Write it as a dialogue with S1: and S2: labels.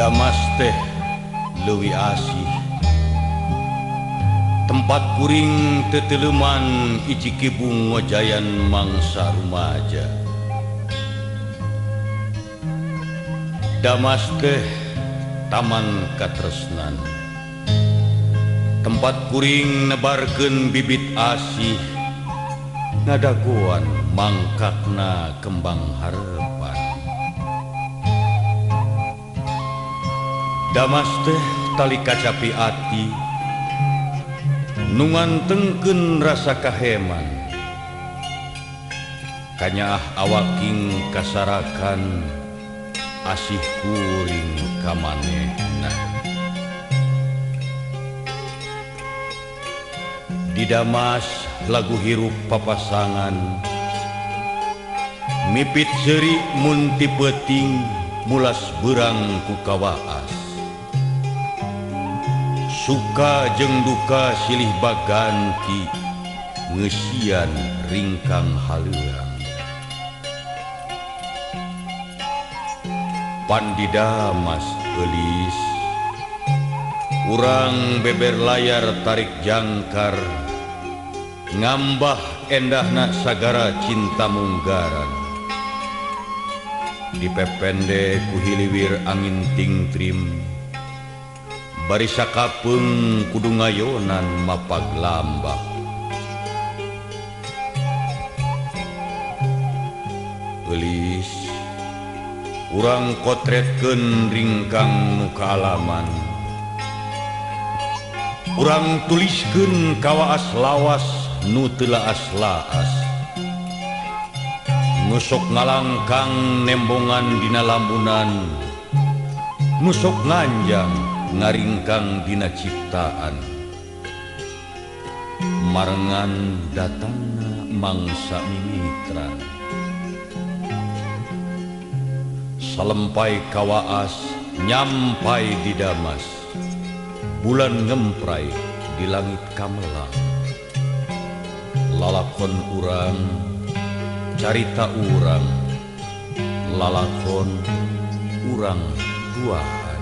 S1: Damas teh leuwih asih tempat kuring teteleman iji kibung ngojayan mangsa rumaja. Damas teh taman katresnan tempat kuring nebarkeun bibit asih ngadagoan mangkakna kembang harepan. Damas teh tali kacapi ati nu ngantengkeun rasa kaheman kanyaah awaking kasarakan asih kuring ka manehna. Di Damas lagu hirup papasangan mipit seuri mun ti peuting mulas beurang ku kawaas. Suka jeung duka silih baganti ngeusian ringkang haleuang. Pan di Damas eulis urang beber layar tarik jangkar ngambah endahna sagara cinta munggaran. Dipepende ku hiliwir angin tingtrim bari sakapeung kudu ngayonan mapag lambak. Eulis urang kotretkeun ringkang nu kaalaman, urang tuliskeun kawaas lawas nu teu laas-laas. Nu sok ngalangkang nembongan dina lamunan, nu sok nganjang ngaringkang dina ciptaan. Marengan datangna mangsa mimitran salempai kawaas nyampai di Damas. Bulan ngemprai di langit kamelang. Lalakon urang carita urang, lalakon urang duaan.